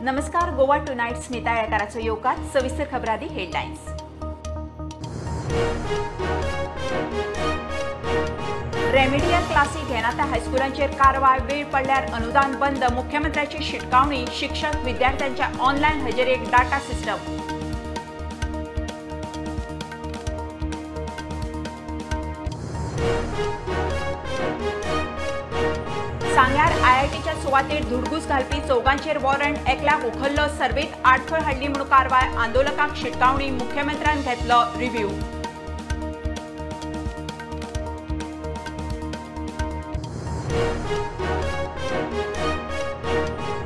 नमस्कार, गोवा टुनाइट स्मिता येळकाराचो येवकार. सविस्तर खबरांनी हेडलायन्स. रेमेडियल क्लासी घेना त्या हायस्कुलांचेर कारवाय, वेळ पडल्यार अनुदान बंद, मुख्यमंत्र्याची शिटकावणी. शिक्षक विद्यार्थ्यांच्या ऑनलायन हजेरेक डाटा सिस्टम. सांग्यार आयआयटीच्या सुवातेर धुडगूस घालपी चौगांचेर वॉरंट, एकल्याक उखल्लो, सर्वेत आडखळ हाडली म्हूण कारवाय. आंदोलकांक शिटकावणी, मुख्यमंत्र्यान घेतलो रिव्ह्यू.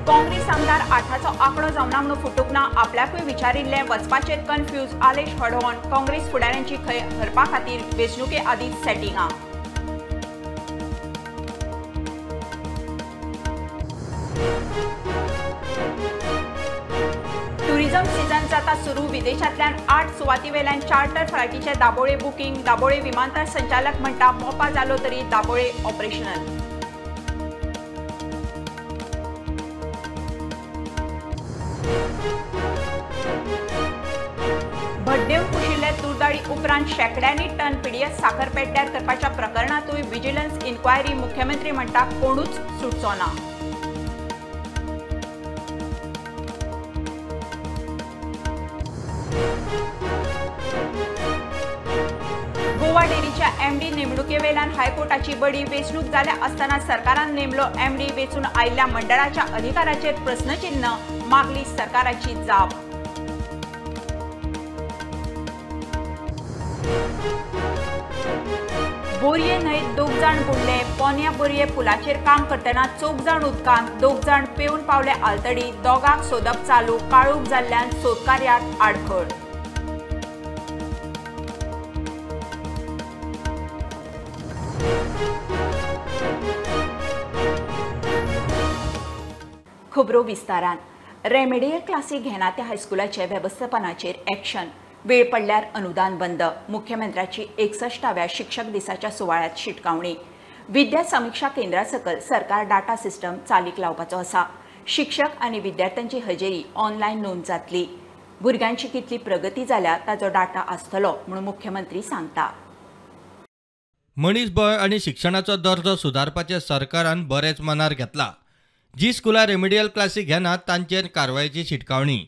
काँग्रेस आमदार 8चो आंकडो जावना म्हूण फुटूंक ना, आपल्याकूय विचारिल्लें, वचपाचेर कन्फ्यूज. आलेश हडवण काँग्रेस फुडाऱ्यांची खंय हरपा खातीर वेंचणुके आदींच सेटिंगां. टुरिझम सीझन जाता सुरू, विदेशांतल्यान 8 सुवातीवेल्यान चार्टर फ्लायटीचे दाबोळे बुकींग. दाबोळे विमानतळ संचालक म्हणटा, मोपा जालो तरी दाबोळे ऑपरेशनल. भड्डेवन कुशिल्ले तुरदाळी उपरांत शेंकड्यांनी टन पीडीएस साखर पेड्ड्यार करपाच्या प्रकरणांतूय विजिलन्स इन्क्वायरी. मुख्यमंत्री म्हणटा, कोणूच सुटचो ना. गोवा डेअरीच्या एमडी नेमणुकेवेल्यान हायकोर्टाची बडी. वेंचणूक जाल्या आसतना सरकारान नेमलो एमडी. वेंचून आयिल्ल्या मंडळाच्या अधिकाराचेर प्रस्नचिन्ह, मागली सरकाराची जाप. बोरये न्हंयेत 2 जाण बुडले. पोन्या बोरये पुलाचेर काम करतना 4 जाण उदकांत, 2 जाण पेवन पावले आलतडी. दोगांक सोदप चालू, काळोख जाल्ल्यान सोदकार्याक आडखळ. खबरो विस्तारान. रेमेडियल क्लासी घेना त्या हायस्कुलाचे वेवस्थापनाचेर एक्शन, वेळ पडल्यार अनुदान बंद. मुख्यमंत्र्याची 61व्या शिक्षक दिसाच्या सुवाळ्यात शिटकावणी. विद्या समिक्षा केंद्रा सकल सरकार डाटा सिस्टम चालीक लावपाचो आसा. शिक्षक आनी विद्यार्थ्यांची हजेरी ऑनलायन नोंद जातली. भुरग्यांची कितली प्रगती जाल्या ताचो डाटा आसतलो म्हणून मुख्यमंत्री सांगता. मनीसबळ आनी शिक्षणाचो दर्जो सुदारपाचें सरकारान बरेंच मनार घेतला. जी स्कुलां रेमेडियल क्लासी घेनात तांचेर कारवायेची शिटकावणी.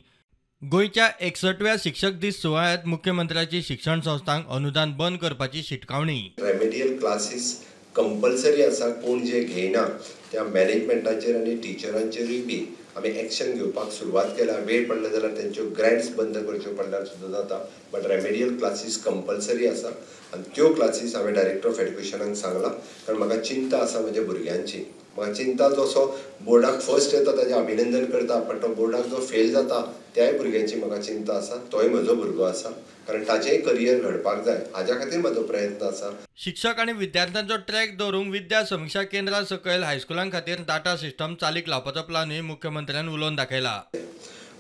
गोंयच्या 61व्या शिक्षक दीस सुवाळ्यात मुख्यमंत्र्याची शिक्षण संस्थांक अनुदान बंद करपाची शिटकावणी. रेमेडियल क्लासीस कंपल्सरी आसा, कोण जे घेयना त्या मॅनेजमेंटाचेर आनी टिचरांचेरूय बी आमी एक्शन घेवपाक सुरवात केल्या. वेळ पडलो जाल्यार तेंच्यो ग्रँट्स बंद करच्यो पडल्यार सुद्दां जाता, बट रेमेडियल क्लासीस कंपल्सरी आसा आनी त्यो क्लासीस हांवें डायरेक्टर ऑफ एड्युकेशनाक सांगलां. कारण म्हाका चिंता आसा म्हज्या भुरग्यांची. म्हाका चिंता जसो बोर्डाक फर्स्ट येता ताजें अभिनंदन करता, पण तो बोर्डाक जो फेल जाता त्याय भुरग्यांची म्हाका चिंता आसा. तोय म्हजो भुरगो आसा, कारण ताचेंय करियर घडपाक जाय, हाज्या खातीर म्हजो प्रयत्न आसा. शिक्षक आनी विद्यार्थ्यांचो ट्रॅक दवरूंक विद्या समिक्षा केंद्रा सकयल हायस्कुलां खातीर डाटा सिस्टम चालीक लावपाचो प्लानूय मुख्यमंत्र्यान उलोवन दाखयला.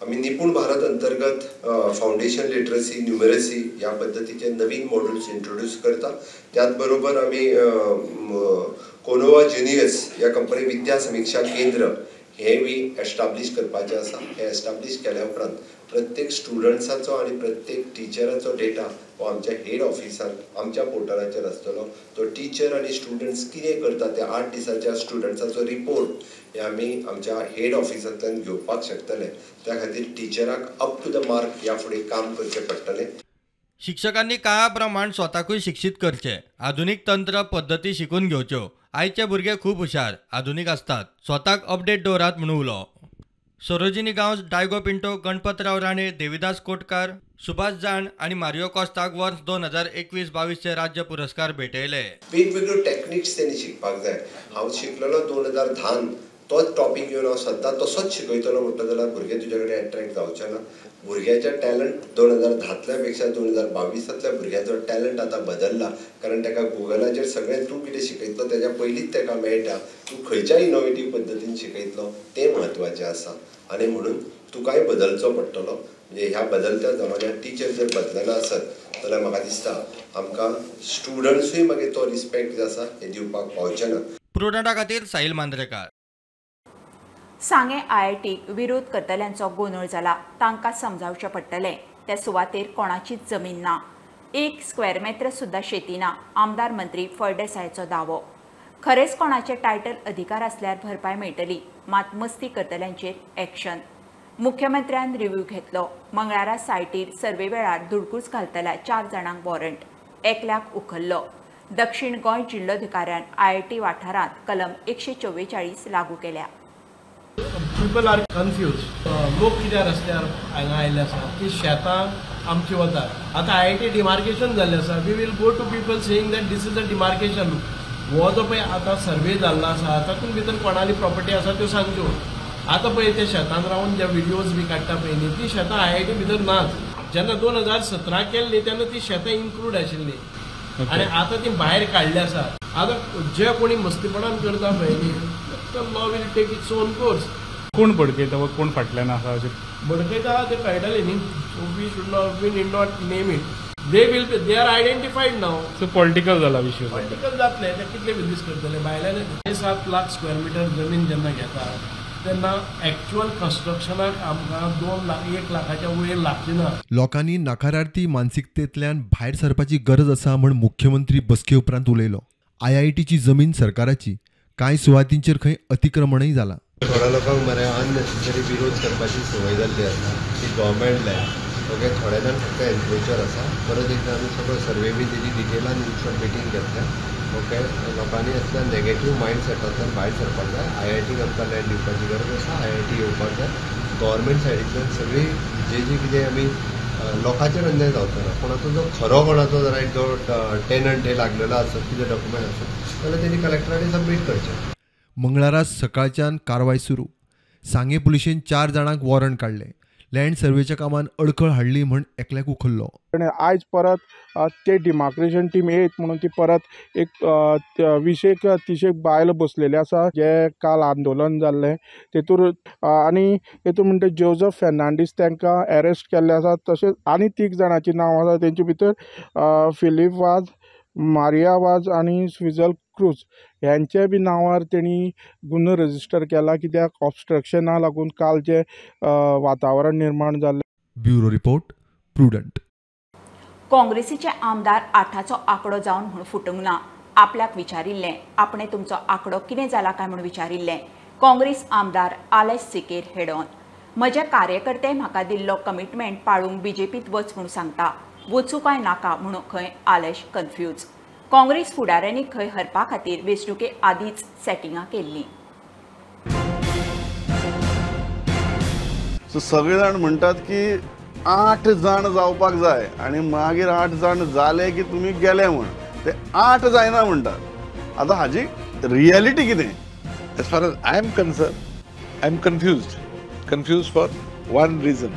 आमी निपूण भारत अंतर्गत फावंडेशन लिटरसी, न्युमरसी ह्या पद्दतीचे नवीन मॉड्यूल्स इंट्रोड्यूस करता. त्याच बरोबर आमी कोनोवा जिनियस ह्या कंपनी विद्या समिक्षा केंद्र हें बी एस्टाब्लीश करपाचें आसा. हें एस्टाब्लीश केल्या उपरांत प्रत्येक स्टुडंट्साचो आनी प्रत्येक टिचराचो डेटा हो आमच्या हेड ऑफिसांत आमच्या पोर्टलाचेर आसतलो. तो टिचर आनी स्टुडंट्स कितें करता ते 8 दिसाच्या स्टुडंट्साचो रिपोर्ट हे आमी आमच्या हेड ऑफिसांतल्यान घेवपाक शकतले. त्या खातीर टिचराक अप टू the mark ह्या फुडें काम करचें पडटलें. शिक्षकांनी काळा प्रमाण स्वताकूय शिक्षीत करचें, आधुनीक तंत्र पद्दती शिकून घेवच्यो. आयचे भुरगे खूब हुशार, आधुनीक आसतात, स्वताक अपडेट दवरात म्हणून उलो. सरोजिनी गांवस, डायगो पिंटो, गणपतराव राणे, देविदास कोटकार, सुभाष जाण आनी मारियो कॉस्ताक वर्स 2021-22 राज्य पुरस्कार भेटयले. वेगवेगळ्यो टॅक्निक्स तेणी शिकपाक जाय. हांव शिकलेलो 2010 तोच टॉपीक घेवन हांव सद्दां तसोच शिकयतलो म्हणटा जाल्यार भुरगे तुजे कडेन एट्रेक्ट जावचे ना. भुरग्याच्या टॅलंट 2010तल्या पेक्षा 2022तल्या भुरग्याचो टॅलंट आतां बदल्ला, कारण ताका गुगलाचेर सगळें तूं कितें शिकयतलो तेज्या पयलींच ताका मेळटा. तूं खंयच्या इनोवेटीव पद्दतीन शिकयतलो तें म्हत्वाचें आसा आनी म्हणून तुकाय बदलचो पडटलो. म्हणजे ह्या बदलत्या जमान्यात टिचर जर बदलना आसत जाल्यार म्हाका दिसता आमकां स्टुडंट्सूय मागीर तो रिस्पेक्ट जो आसा हें दिवपाक पावचे ना. प्रुडंटा खातीर साहिल मांद्रेकार. सांगें आयआयटीक विरोध करतल्यांचो गोंदळ जाला. तांकां समजावचें पडटलें त्या सुवातेर कोणाचीच जमीन ना, एक स्क्वेअर मेत्र सुद्दां शेती ना. आमदार मंत्री फळदेसायाचो दावो. खरेंच कोणाचे टायटल अधिकार आसल्यार भरपाय मेळटली, मात मस्ती करतल्यांचेर एक्शन. मुख्यमंत्र्यान रिव्ह्यू घेतलो. मंगळारा सायटीर सर्वे वेळार धुडकूस घालतल्या 4 जाणांक वॉरंट, एकल्याक उखल्लो. दक्षिण गोंय जिल्लोधिकाऱ्यान आयआयटी वाठारांत कलम 144 लागू केल्या. People are confuse. लोक कित्याक रस्त्यार हांगा आयिल्ले आसा की शेतां आमची वतात. आतां आयआयटी डिमार्केशन जाल्लें आसा. We will go to people saying that this is a demarcation. हो जो पळय आतां सर्वे जाल्लो आसा तातूंत भितर कोणाली प्रॉपर्टी आसा त्यो सांगच्यो. आतां पळय ते शेतान रावन जे विडियोज बी काडटा पळय न्ही, ती शेतां आयआयटी भितर नाच. जेन्ना 2017 केल्ली तेन्ना ती शेतां इन्क्लूड आशिल्ली आनी आतां ती भायर काडली आसा. आतां जे कोणी मस्तीपणान करता पळय न्ही, law will take its own course. कोण भडकयता वा कोण फाटल्यान आसा अशें भडकयता ते कळटलें न्ही. So we should not, we need not name it. They will be, they are identified now. So political जाला विशय. पॉलिटिकल जातले ते कितले बिजनेस करतले भायल्यान. 7 लाख स्क्वेअर मिटर जमीन जेन्ना घेता तेन्ना एक्च्युअल कन्स्ट्रक्शनाक आमकां 2 लाख 1 लाखाच्या वयर लागची ना. लोकांनी नकारार्थी मानसिकतेंतल्यान भायर सरपाची गरज आसा म्हूण मुख्यमंत्री बसके उपरांत उलयलो. आयआयटीची जमीन सरकाराची, कांय सुवातींचेर खंय अतिक्रमणय जालां. थोड्या लोकांक मरे अननेसेसरी विरोध करपाची संवय जाल्ली आसा ती गव्हर्मेंट लँड. ओके, थोडे जाण फक्त एन्क्रोचर आसा. परत एकदां आमी सगळो सर्वे बी तेजी डिटेलान मिटींग घेतल्या. ओके, लोकांनी असल्या नेगेटीव मायंड सेटांतल्यान भायर सरपाक जाय. आयआयटीक आमकां लँड दिवपाची गरज आसा, आयआयटी येवपाक जाय. गव्हर्मेंट सायडींतल्यान सगळी जे जे कितें आमी लोकांचेर अन्याय जावचो ना. कोणाचो जो खरो कोणाचो रायट जो टेनंट हे लागलेलो आसत कितें डॉक्युमेंट आसत जाल्यार तेणी कलेक्टरांनी सबमीट करचें. मंगळारा सकाळच्यान कारवाय सुरू. सांगें पुलिशेन 4 जाणांक वॉरंट काडलें. लँड सर्वेच्या कामान अडखळ हाडली म्हण एकल्याक उखल्लो. आनी आयज परत ते डिमार्केशन टीम येत म्हणून ती परत एक 20 30 बायल बसलेले आसा. जे काल आंदोलन जाल्लें तेतूर आनी तेतूर म्हणटा जोजफ फेर्नांडीस तांकां एरेस्ट केल्ले आसा. तशेंच आनी 3 जाणांची नांव आसा तेंचे भितर फिलीप वाज, मारिया वाज आनी स्विजल क्रूज ह्यांचे बी नांवार तेणी गुन्हो रजिस्टर केला. कित्याक ऑबस्ट्रक्शना लागून काल जे वातावरण निर्माण जाल्लें. Bureau report, Prudent. काँग्रेसीचे आमदार 8चो आंकडो जावन म्हूण फुटूंक ना. आपल्याक विचारिल्लें, आपणे तुमचो आंकडो कितें जाला काय म्हूण विचारिल्लें. काँग्रेस आमदार आलेश सिकेर हेडॉन म्हजे कार्यकर्ते म्हाका दिल्लो कमिटमेंट पाळूंक बीजेपीत वच म्हूण सांगता, वचूं काय नाका म्हणून खंय आलेश कन्फ्यूज. काँग्रेस फुडाऱ्यांनी खंय हरपा खातीर वेंचणुके आदींच सेटिंगां केल्लीं. सो सगळे जाण म्हणटात की 8 जाण जावपाक जाय आनी मागीर 8 जाण जाले की तुमी गेले म्हूण, ते 8 जायना म्हणटात. आतां हाजी रियलिटी कितें? As far as I am concerned, I am confused. Confused for one reason.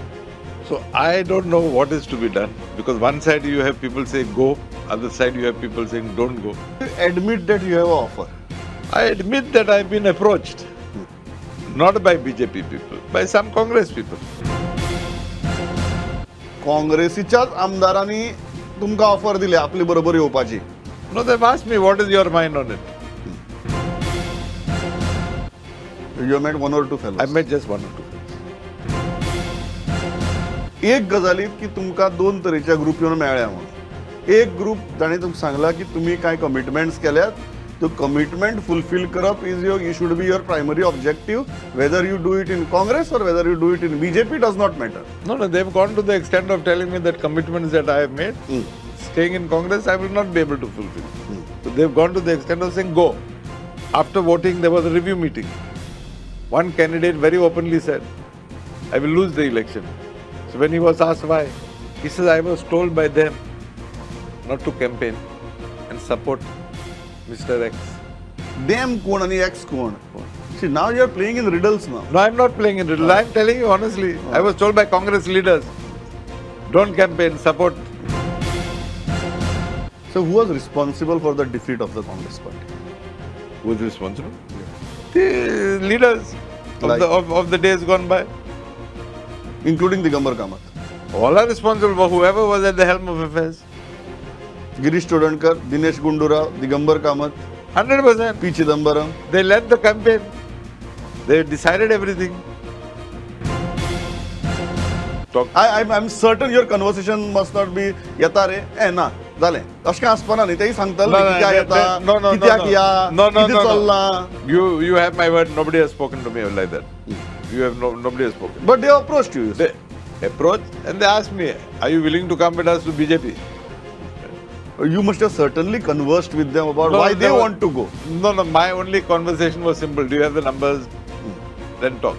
So I don't know what is to be done, because one side you have people say go, other side you have people saying don't go. You admit that you have an offer. I admit that I have been approached, not by BJP people, by some Congress people. काँग्रेसीच्याच आमदारांनी तुमकां offer दिले आपले बरोबर येवपाची. No, they've asked me what is your mind on it. You met 1 or 2 fellows? I met just 1 or 2. एक गजालीत की तुमकां 2 तरेच्या ग्रुप येवन मेळ्ळ्या म्हणून. एक ग्रुप जाणें तुमकां सांगलां की तुमी कांय कमिटमेंट्स केल्यात, त्यो कमिटमेंट फुलफील करप is your, you should be your primary objective. Whether you do it in Congress or whether you do it in BJP does not matter. No, no, they have gone to the extent of telling me that commitments that I have made, staying in Congress I will not be able to fulfil. So they have gone to the extent of saying go. After voting there was a review meeting. One candidate very openly said, I will lose the election. So when he was asked why, he says, I was told by them not to campaign and support Mr. X. Them kon ani X kon? See, now you are playing in riddles now. No, I am not playing in riddles. I am telling you honestly. I was told by Congress leaders, don't campaign, support. So who was responsible for the defeat of the Congress party? Who was responsible? Yeah. The leaders of, like, of the days gone by. Including Digambar Kamath. All are responsible for whoever was at the helm of affairs. Girish Chodankar, Dinesh Gundurao, Digambar Kamath. 100%. P. Chidambaram. They led the campaign. They decided everything. I am certain your conversation must not be येता रे ए ना जालें अशें कांय आसपाना न्ही तेय सांगतले कित्याक येता कित्याक या कितें चल्लां. You have my word, nobody has spoken to me like that. You have nobody has spoken. But they approached you. They approached and they asked me, are you willing to come with us to BJP? You must have certainly conversed with them about why they want to go. No, no, my only conversation was simple. Do you have the numbers? Then talk.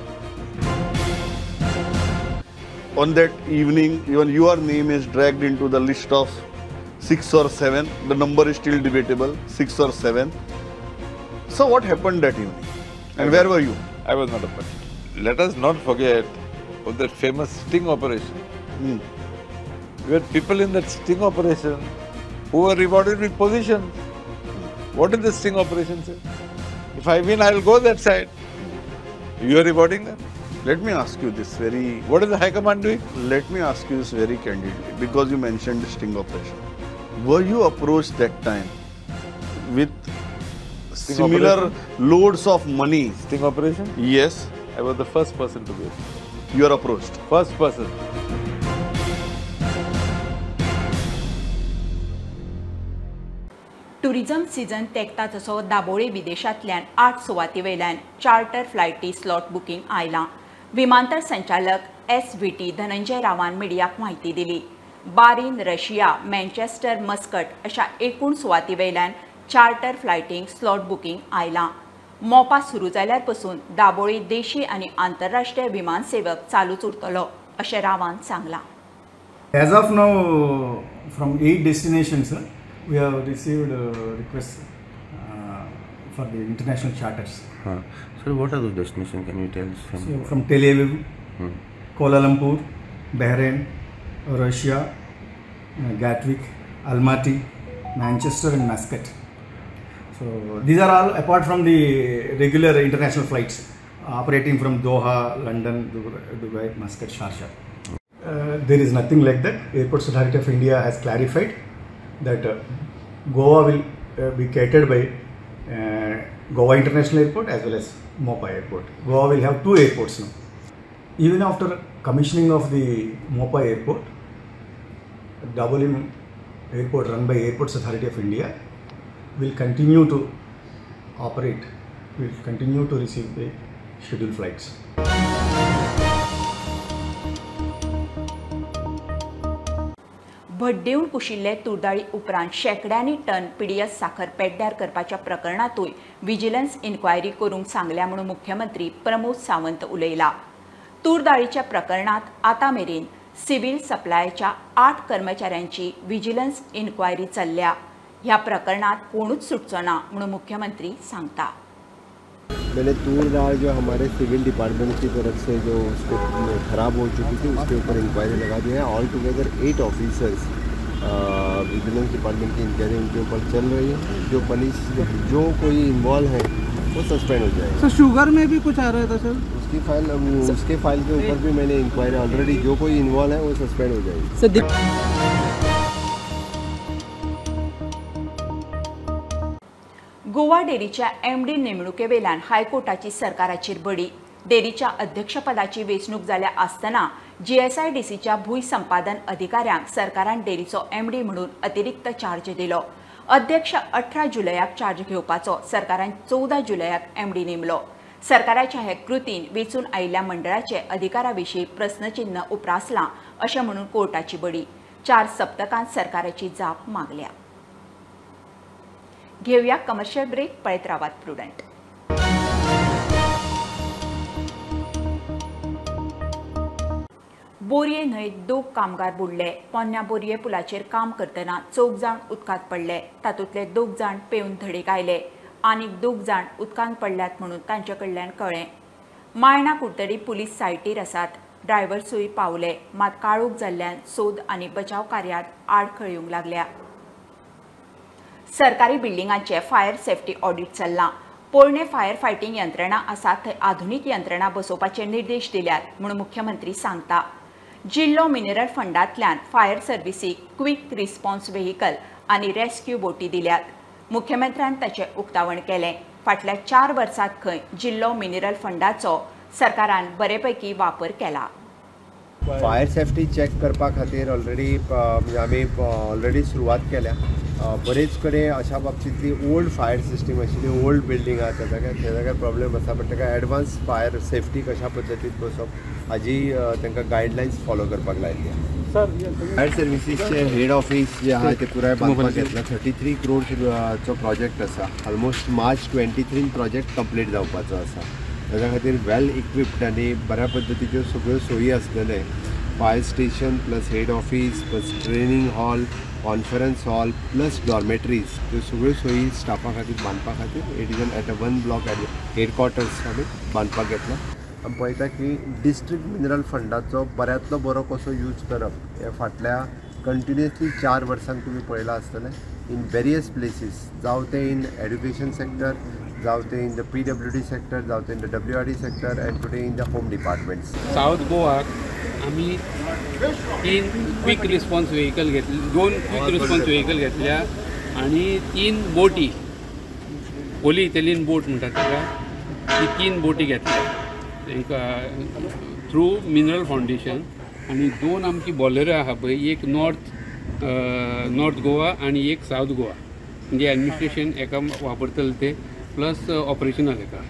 On that evening, even your name is dragged into the list of 6 or 7. The number is still debatable, 6 or 7. So what happened that evening? And where were you? I was not a part. Let us not forget of that famous sting operation. We had people in that sting operation who were rewarded with positions. What did the sting operation say? If I win, I will go that side. You are rewarding them? Let me ask you this very... What is the High Command doing? Let me ask you this very candidly, because you mentioned the sting operation. Were you approached that time with sting similar loads of money? Sting operation? Yes. I was the first person to be approached. You are approached? First person. Tourism season तेंकता तसो दाबोळे विदेशांतल्यान 8 सुवाती वयल्यान charter फ्लायटी slot booking आयलां. विमानतळ संचालक SVT Dhananjay रावान मिडियाक म्हायती दिली. बारीन, Russia, Manchester, Muscat अशा एकूण सुवाती वयल्यान चार्टर फ्लायटींक स्लॉट बुकींग आयलां. मोपा सुरू जाल्यार पसून दाबोळी देशी आनी आंतरराष्ट्रीय विमानसेवक चालूच उरतलो अशें रावान सांगलां. As of now, from 8 destinations, we have received requests for the international charters. So what are those destinations? Can you tell us? So from Tel Aviv, Kuala Lumpur, Bahrain, Russia, Gatwick, Almaty, Manchester and Muscat. So these are all apart from the regular international flights operating from Doha, London, Dubai, Muscat, Sharjah. There is nothing like that. Airports Authority of India has clarified that Goa will be catered by Goa International Airport as well as Mopa Airport. Goa will have 2 airports now. Even after commissioning of the Mopa Airport, Dabolim Airport run by Airports Authority of India will continue to operate, will continue to receive the scheduled flights. भड्डेवन कुशिल्ले तुरदाळी उपरांत शेंकड्यांनी ton PDS साखर पेड्ड्यार करपाच्या प्रकरणांतूय vigilance enquiry करूंक सांगल्या म्हणून मुख्यमंत्री प्रमोद सावंत उलयला. तूरदाळीच्या प्रकरणांत आतां मेरेन सिव्हिल सप्लायच्या 8 कर्मचाऱ्यांची विजिलन्स इन्क्वायरी चल्ल्या. ह्या प्रकरणात कोणूच सुटचो ना म्हणून मुख्यमंत्री सांगता. मैंने तूर दाल जो हमारे सिविल डिपार्टमेंट की तरफ से जो उसको ख़राब हो चुकी थी उसके ऊपर इंक्वायरी लगा दी है. All together 8 officers vigilance department की इंक्वायरी उनके ऊपर चल रही है. जो पनिश जो कोई इन्वॉल्व है वो सस्पेंड हो जाएगा. सर शुगर में भी कुछ आ रहा था सर? उसकी फाइल उसके फाइल के ऊपर भी मैंने इंक्वायरी ऑलरेडी जो कोई इन्वॉल्व है वो सस्पेंड हो जाएगी. गोवा डेरीच्या एमडी नेमणुके वेल्यान हायकोर्टाची सरकाराचेर बडी. डेरीच्या अध्यक्षपदाची वेंचणूक जाल्या आसतना जीएसआयडीसीच्या भूंय संपादन अधिकाऱ्यांक सरकारान डेरीचो एमडी म्हणून अतिरिक्त चार्ज दिलो. अध्यक्ष 18 जुलयाक चार्ज घेवपाचो सरकारान 14 जुलयाक एमडी नेमलो. सरकाराच्या हे कृतीन वेंचून आयिल्ल्या मंडळाचे अधिकारा विशीं प्रस्नचिन्ह उप्रासलां अशें म्हणून कोर्टाची बडी. 4 सप्तकांत सरकाराची जाप मागल्या. घेऊया कमर्शियल ब्रेक. पळयत रावात प्रुडंट. बोरये न्हंयेत 2 कामगार बुडले. पोन्न्या बोरये पुलाचेर काम करतना 4 जाण उदकांत पडले. तातूंतले 2 जाण पेवन धडेक आयले आनीक 2 जाण उदकांत पडल्यात म्हणून तांचे कडल्यान कळ्ळें. मायणा कुडतडी पुलीस सायटीर आसात. ड्रायव्हर्सूय पावले, मात काळोख जाल्ल्यान सोद आनी बचाव कार्यात आडखळ येवंक लागल्या. सरकारी बिल्डिंगांचे फायर सेफ्टी ऑडिट चल्लां. पोरणे फायर फायटींग यंत्रणा आसा थंय आधुनीक यंत्रणा बसोवपाचे निर्देश दिल्यात म्हणून मुख्यमंत्री सांगता. जिल्लो मिनरल फंडांतल्यान फायर सर्व्हिसीक क्विक रिस्पॉन्स व्हेकल आनी रेस्क्यू बोटी दिल्यात. मुख्यमंत्र्यान ताचें उक्तावण केलें. फाटल्या 4 वर्सांत खंय जिल्लो मिनरल फंडाचो सरकारान बरेपैकी वापर केला. फायर सेफ्टी चॅक करपा खातीर ऑलरेडी आमी ऑलरेडी सुरवात केल्या. बरेच कडेन अशा बाबतींतली ओल्ड फायर सिस्टम आशिल्ली ओल्ड बिल्डींग आहा त्या जाग्यार प्रॉब्लेम आसा, बट ताका एडवान्स फायर सेफ्टी कशा पद्दतीन बसप हाजी तांकां गायडलायन्स फॉलो करपाक लायिल्ली आहा. फायर सर्विसीसचे हेड ऑफिस जे आहा ते पुराय बांदपाक घेतला. 33 क्रोर्सचो प्रोजेक्ट आसा. ऑलमोस्ट मार्च 23 प्रोजेक्ट कंप्लीट जावपाचो आसा. ताच्या खातीर वेल इक्विप्ड आनी बऱ्या पद्दतीच्यो सगळ्यो सोयी आसलेले fire station plus head office plus training hall, conference hall plus dormitories त्यो सगळ्यो सोयी स्टाफा खातीर बांदपा खातीर it is at a one block at headquarters आमी बांदपाक घेतला. आमी पळयता की डिस्ट्रिक्ट मिनरल फंडाचो बऱ्यांतलो बरो कसो यूज करप हे फाटल्या कंटिन्युअसली 4 वर्सांक तुमी पळयलां आसतलें इन वेरियस प्लेसीस, जावं तें इन एड्युकेशन सेक्टर, जावं तें इन the PWD sector, जावं तें in the WRD sector and today in the home departments. South गोवाक आमी 3 क्विक रिस्पॉन्स व्हेकल घेतले, 2 क्विक रिस्पॉन्स व्हेकल घेतल्या आनी 3 बोटी, होली इटालियन बोट म्हणटात ताका, ती 3 बोटी घेतल्या तांकां थ्रू मिनरल फावंडेशन. आनी 2 आमची बॉलेरो आहा पळय, एक नॉर्थ गोवा आनी एक सावथ गोवा, म्हणजे एडमिनिस्ट्रेशन एका वापरतले ते प्लस ऑपरेशनल एका.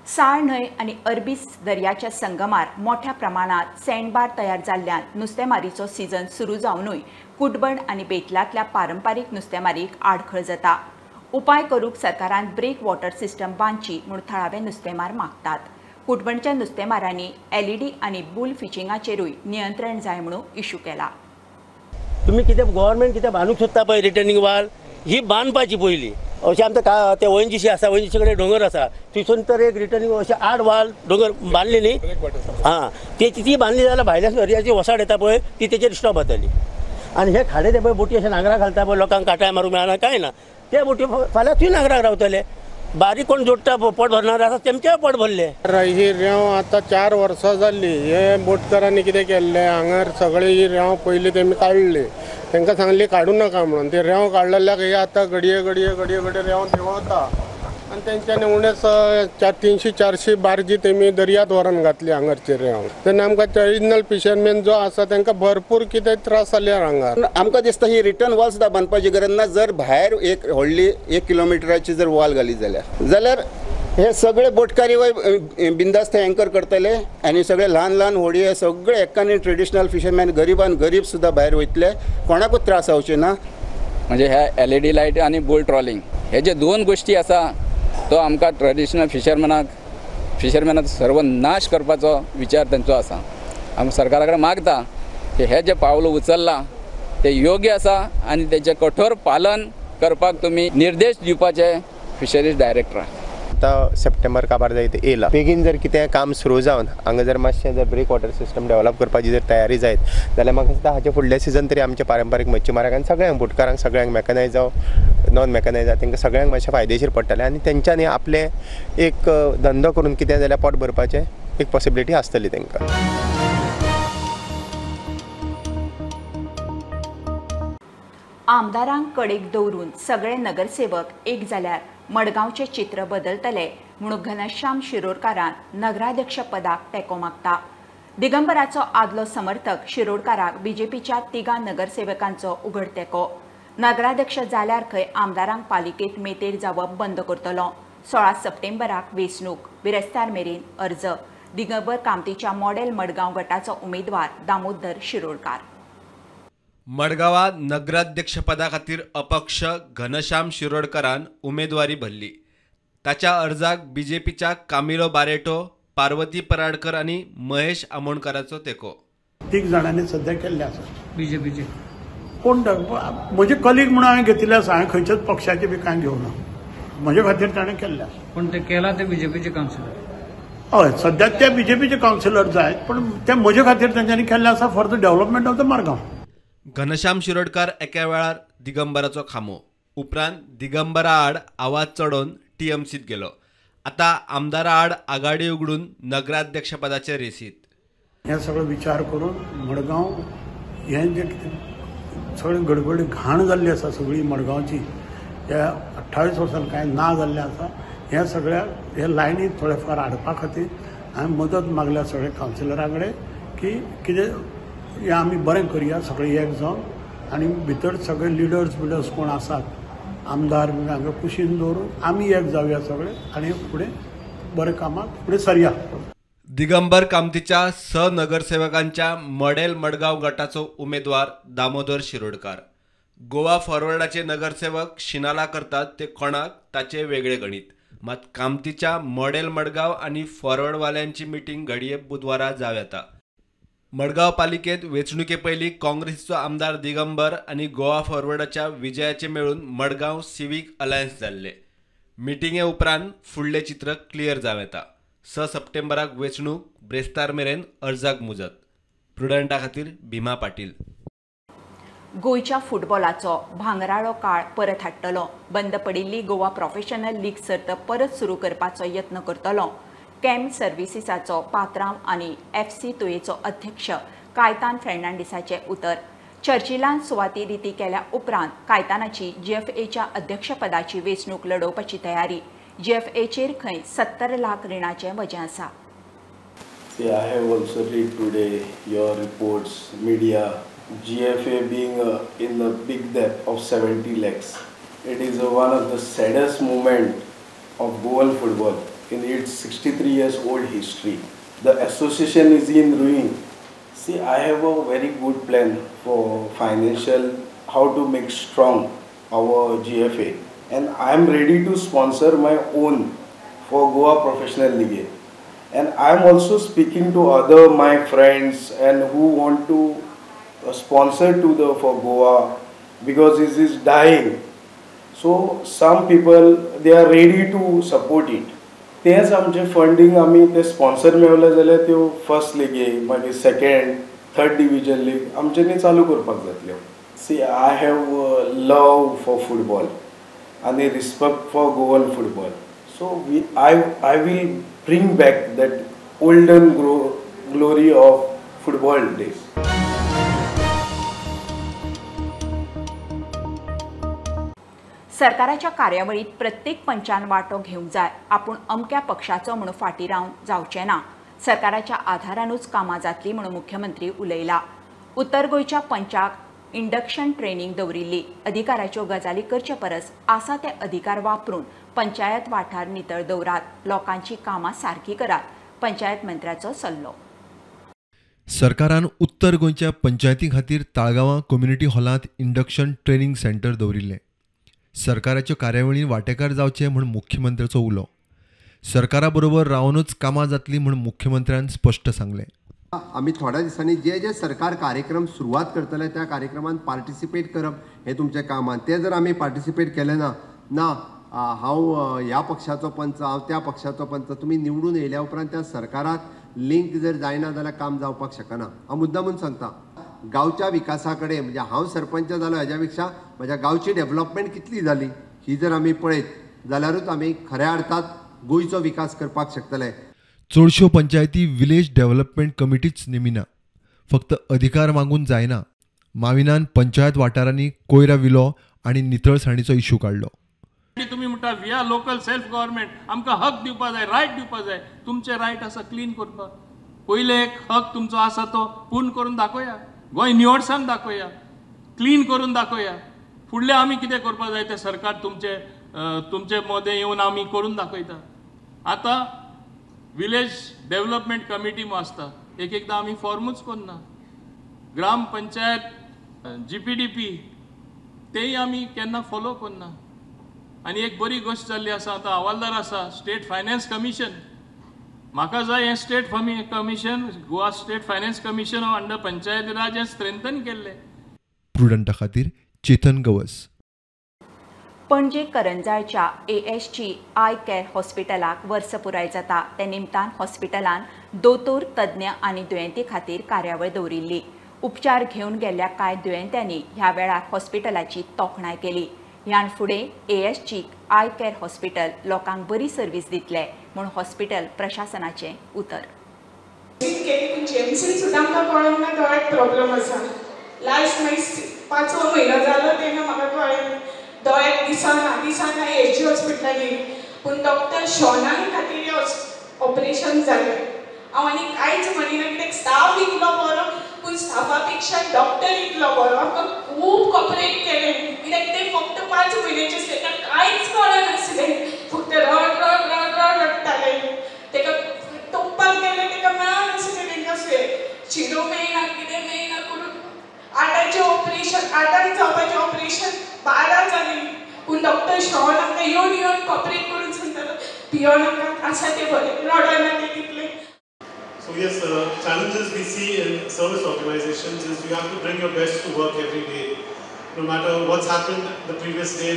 साळ न्हंय आनी अरबी दर्याच्या संगमार मोठ्या प्रमाणात सँडबार तयार जाल्ल्यान नुस्तेमारीचो सीझन सुरू जावनूय कुटबण आनी बेतलांतल्या पारंपारीक नुस्तेमारीक आडखळ जाता. उपाय करूंक सरकारान ब्रेक वॉटर सिस्टम बांदची म्हूण थळावे नुस्तेमार मागतात. कुटबणच्या नुस्तेमारांनी एलईडी आनी बुल फिशिंगाचेरूय नियंत्रण जाय म्हणून इश्यू केला. तुमी कितें गव्हर्मेंट कितें बांदूंक सोदता पळय रिटर्निंग वाल, ही बांदपाची पयलीं. अशें आमकां ते ओएनजीसी आसा, ओएनजीसी कडेन दोंगर आसा, थंयसून तर एक रिटर्निंग अशें 8 वाल दोंगर बांदली न्ही, आं ती बांदली जाल्यार भायल्या दर्याची वसाड येता पळय ती तेचेर स्टॉप जातली. आनी हे खाडे ते पळय बोटी अशें नांगराक घालता पळय, लोकांक कांटाय मारूंक मेळना कांय ना, ते बोटी फाल्यां थंय नांगराक रावतले. बारीक कोण जोडटा पोट भरणार आसा तेमचेय पोट भरले. ही रेंव आतां 4 वर्सां जाल्ली. हे बोटकारांनी कितें केल्लें, हांगार सगळी ही रेंव पयलीं तेमी काडली, तांकां सांगली काडूं नाका म्हणून. ती रेंव काडलेल्याक ही आतां घडये घडये घडये घडये रेंव देंवता आनी तेंच्यांनी उणेच 300-400 बार्जी तेमी दर्यांत व्हरून घातली हांगारची रेंव. तेन्ना आमकां ट्रेडिशनल फिशरमॅन जो आसा तांकां भरपूर कितें त्रास जाले हांगार. आमकां दिसता ही रिटर्न वॉल सुद्दां बांदपाची गरज ना. जर भायर एक व्हडली 1 किलोमिटराची जर वॉल घाली जाल्यार हे सगळे बोटकारी बिंदास्त एंकर करतले आनी सगळे ल्हान ल्हान होडी हे सगळे एकाने ट्रेडिशनल फिशरमॅन गरीबान गरीब सुद्दां भायर वयतले, कोणाकूच त्रास जावचे ना. म्हणजे ह्या एलईडी लायट आनी बुल ट्रॉलिंग हे जे 2 गोष्टी आसा तो आमकां ट्रेडिशनल फिशरमॅनाचो सर्वनाश करपाचो विचार तांचो आसा. आमी सरकारा कडेन मागता की हे जे पावल उचल्लां ते योग्य आसा आनी तेचें कठोर पालन करपाक तुमी निर्देश दिवपाचे फिशरीज डायरेक्टराक. आतां सप्टेंबर काबार जायत येयला, बेगीन जर कितें काम सुरू जावन हांगा जर मातशें जर ब्रेक वॉटर सिस्टम डेवलप करपाची जर तयारी जायत जाल्यार म्हाका दिसता हाचे फुडले सिजन तरी आमच्या पारंपारीक मच्छीमारांक आनी सगळ्यांक बोटकारांक सगळ्यांक मॅकनायज जावं नॉन मॅकनायज जावं तांकां सगळ्यांक मातशें फायदेशीर पडटलें आनी तेंच्यांनी आपलें एक धंदो करून कितें जाल्यार पोट भरपाचें एक पॉसिबिलिटी आसतली तांकां. आमदारांक कडेक दवरून सगळे नगरसेवक एक जाल्यार मडगांवचें चित्र बदलतले म्हणून घनश्याम शिरोडकारान नगराध्यक्ष पदाक तेंको मागता. दिगंबराचो आदलो समर्थक शिरोडकाराक बीजेपीच्या 3 नगरसेवकांचो उघड तेंको. नगराध्यक्ष जाल्यार खंय आमदारांक पालिकेंत मेतेर जावप बंद करतलो. 16 सप्टेंबराक वेंचणूक, बिरेस्तार मेरेन अर्ज. दिगंबर कामतीच्या मॉडेल मडगांव गटाचो उमेदवार दामोदर शिरोडकार. मडगांवां नगराध्यक्षपदा खातीर अपक्ष घनश्याम शिरोडकरान उमेदवारी भरली. ताच्या अर्जाक बीजेपीच्या कामिलो बारेटो, पार्वती पराडकर आनी महेश आमोणकराचो तेंको. 3 जाणांनी सध्या केल्ले आसा बीजेपीचे. कोण म्हजे कलीग म्हणून हांवें घेतिल्ले आसा, हांवें खंयच्याच पक्षाचे बी कांय घेवना, म्हजे खातीर ताणें केल्ले आसा. पूण ते केला ते बीजेपीचे कावन्सिलर. हय, सध्या ते बीजेपीचे कावन्सिलर जायत, पण ते म्हजे खातीर तेंच्यांनी केल्ले आसा for the development of the Margao. Ghanshyam Shirodkar एका वेळार दिगंबराचो खांबो, उपरांत दिगंबरा आड आवाज चडोवन टीएमसीत गेलो. आतां आमदारा आड आघाडी उगडून नगराध्यक्षपदाचे रेसीत. हे सगळो विचार करून मडगांव हें जें सगळी गडबडी घाण जाल्ली आसा सगळी मडगांवची. ह्या 28 वर्सां कांय ना जाल्लें आसा. ह्या सगळ्या ह्या लायनीत थोडे फार हाडपा खातीर हांवें मदत मागल्या सगळ्या कावन्सिलरां कडेन की कितें हें आमी बरें करया सगळे एक जावन आनी भितर सगळे लिडर्स बिडर्स कोण आसात आमदार बी हांगा कुशीन दवरून आमी एक जावया सगळे आनी फुडें बरें कामाक फुडें सरया. दिगंबर कामतीच्या 6 नगरसेवकांच्या मॉडेल मडगांव गटाचो उमेदवार दामोदर शिरोडकार. गोवा फॉरवर्डाचे नगरसेवक शिनाला करतात ते कोणाक ताचे वेगळे गणित. मात कामतीच्या मॉडेल मडगांव आनी फॉरवर्डवाल्यांची मिटींग घडये बुधवारा जावं येता. मडगांव पालिकेत वेंचणुके पयलीं काँग्रेसीचो आमदार दिगंबर आनी गोवा फॉरवर्डाच्या विजयाचे मेळून मडगांव सिवीक अलायन्स जाल्ले. मिटिंगे उपरांत फुडलें चित्र क्लियर जावं येता. 6 सप्टेंबराक वेंचणूक, ब्रेस्तार मेरेन अर्जाक मुजत. प्रुडंटा खातीर भीमा पाटील. गोंयच्या फुटबॉलाचो भांगराळो काळ परत हाडटलो. बंद पडिल्ली गोवा प्रोफेशनल लीग सर्त परत सुरू करपाचो यत्न करतलो. कॅम्प सर्व्हिसीसाचो पात्रांव आनी FC तुयेचो अध्यक्ष कायतान फेर्नांडीसाचें उतर. चर्चिलान सुवाती रिती केल्या उपरांत कायतानाची GFAच्या अध्यक्षपदाची वेंचणूक लडोवपाची तयारी. GFAचेर खंय 70 लाख रिणाचें वजें आसा. See, I have also read today your reports, media, GFA being in the big debt of 70 lakhs. It is one of the saddest moment of Goan football in its 63 years old history. The association is in ruin. See, I have a very good plan for financial, how to make strong our GFA. And I am ready to sponsor my own for Goa Professional League. And I am also speaking to other my friends and who want to sponsor to the for Goa because it is dying. So some people they are ready to support it. तेच आमचे funding आमी ते sponsor मेवले जाल्यार त्यो first लिगे मागीर second third division league आमच्यांनी चालू करपाक जातल्यो. See, I have love for football आनी respect for Goan football. So I will bring back that olden glory of football days. सरकाराच्या कार्यावळीत प्रत्येक पंचान वांटो घेवंक जाय. आपूण अमक्या पक्षाचो म्हणून फाटीं रावन जावचें ना. सरकाराच्या आधारानूच कामां जातलीं म्हणून मुख्यमंत्री उलयला. उत्तर गोंयच्या पंचाक इंडक्शन ट्रेनिंग दवरिल्ली. अधिकाराच्यो गजाली करचे परस आसा ते अधिकार वापरून पंचायत वाठार नितळ दवरात, लोकांची कामां सारकी करात, पंचायत मंत्र्याचो सल्लो. सरकारान उत्तर गोंयच्या पंचायती खातीर ताळगांवां कम्युनिटी हॉलांत इंडक्शन ट्रेनिंग सेंटर दवरिल्लें. सरकाराच्यो कार्यावळी वांटेकार जावचे म्हूण मुख्यमंत्र्याचो उलो. सरकारा बरोबर रावनूच कामां जातलीं म्हूण मुख्यमंत्र्यान स्पश्ट सांगलें. आमी थोड्या दिसांनी जे जे सरकार कार्यक्रम सुरवात करतले त्या कार्यक्रमांत पार्टिसिपेट करप हें तुमचें काम. आनी तें जर आमी पार्टिसिपेट केलें ना, ना हांव ह्या पक्षाचो पंच, हांव त्या पक्षाचो पंच, तुमी निवडून येयल्या उपरांत त्या सरकाराक लिंक जर जायना जाल्यार काम जावपाक शकना. हांव मुद्दामून म्हूण सांगता, गांवच्या विकासा कडेन म्हणजे हांव सरपंच जालो हेज्या पेक्षा म्हज्या गांवची डेवलपमेंट कितली जाली ही जर आमी पळयत जाल्यारूच आमी खऱ्या अर्थात गोंयचो विकास करपाक शकतले. चडश्यो पंचायती विलेज डेव्हलपमेंट कमिटीच नेमिना. फक्त अधिकार मागून जायना. माविनान पंचायत वाठारांनी कोयरा विलो आनी नितळसाणीचो इशू काडलो. तुमी म्हणटा we are local self government, आमकां हक दिवपा जाय, रायट दिवपा जाय. तुमचे रायट आसा क्लीन करपाक. पयले एक हक तुमचो आसा तो पूर्ण करून दाखोवया, गोंय निवळसाण दाखोवया, क्लीन करून दाखोवया. फुडलें आमी कितें करपा जाय तें सरकार तुमचे तुमचे मदें येवन आमी करून दाखयता. आतां विलेज डेव्हलपमेंट कमिटी आसता, एक एकदां आमी फॉर्मूच करना. ग्राम पंचायत GPDP तेय आमी केन्ना फॉलो करना. आनी एक बरी गोश्ट जाल्ली आसा, आतां हवालदार आसा स्टेट फायनान्स कमिशन. म्हाका जाय हें state commission, Goa state finance commission under Panchayati Raj हें स्ट्रेंथन केल्लें. प्रुडंटा खातीर Chetan Gawas. Panaji करंजाळच्या ASG I care हॉस्पिटलाक वर्स पुराय जाता. ते निमतान हॉस्पिटलान दोतोर, तज्ञ आनी दुयेंती खातीर कार्यावळ दवरिल्ली. उपचार घेवन गेल्ल्या कांय दुयेंत्यांनी ह्या वेळार हॉस्पिटलाची तोखणाय केली. ह्यान फुडें ASG I care hospital लोकांक बरी सर्वीस दितले म्हूण हॉस्पिटल प्रशासनाचें उतर. सुद्दां आमकां कळोंक ना, तो एक प्रॉब्लम आसा. लास्ट मागीर 5वो म्हयनो जालो तेन्ना म्हाका कळ्ळें दोळ्याक दिसना दिसना एच जी हॉस्पिटलान येयली. पूण डॉक्टर शॉनान खातीर ऑपरेशन जालें. हांव आनी कांयच म्हणिना कित्याक स्टाफ इतलो बरो, पूण स्टाफा पेक्षा डॉक्टर इतलो बरो, आमकां खूब कॉपरेट केलें. कित्याक ते फक्त 5 म्हयन्याचे आसले, ताका कांयच कळनासलें, फक्त रड रड रड रड रडटाले. ताका तोपपाक गेलें ताका मेळनासलें, तांकां शिरो मेळना कितें मेळना करून 8 ऑपरेशन 8 जावपाचें ऑपरेशन 12 जालीं. पूण डॉक्टर शॉन आमकां येवन येवन कॉपरेट करून सांगतालो भियोनाका आसा तें बरें, रडना तें तितलें. So yes, challenges we see in service organizations is you have to bring your best to work every day. No matter what's happened the previous day,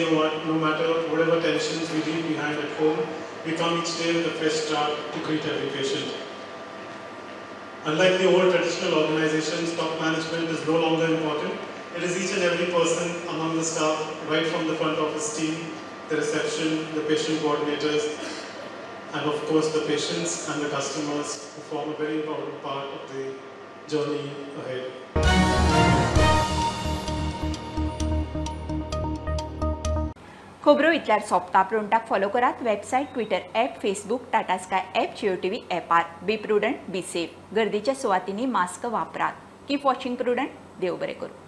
no matter whatever tensions we leave behind at home, we come each day with a fresh start to greet every patient. Unlike the old traditional organizations, top management is no longer important. It is each and every person among the staff, right from the front office team, the reception, the patient coordinators, and of course the patients and the customers who form a very important part of the journey ahead. खबरो इतल्यार सोंपता. प्रुडंटाक follow करात website, Twitter app, Facebook, Tata Sky app, Jio TV ऍपार. Be prudent, be safe. गर्दीच्या सुवातींनी mask वापरात. Keep watching Prudent. देव बरें करूं.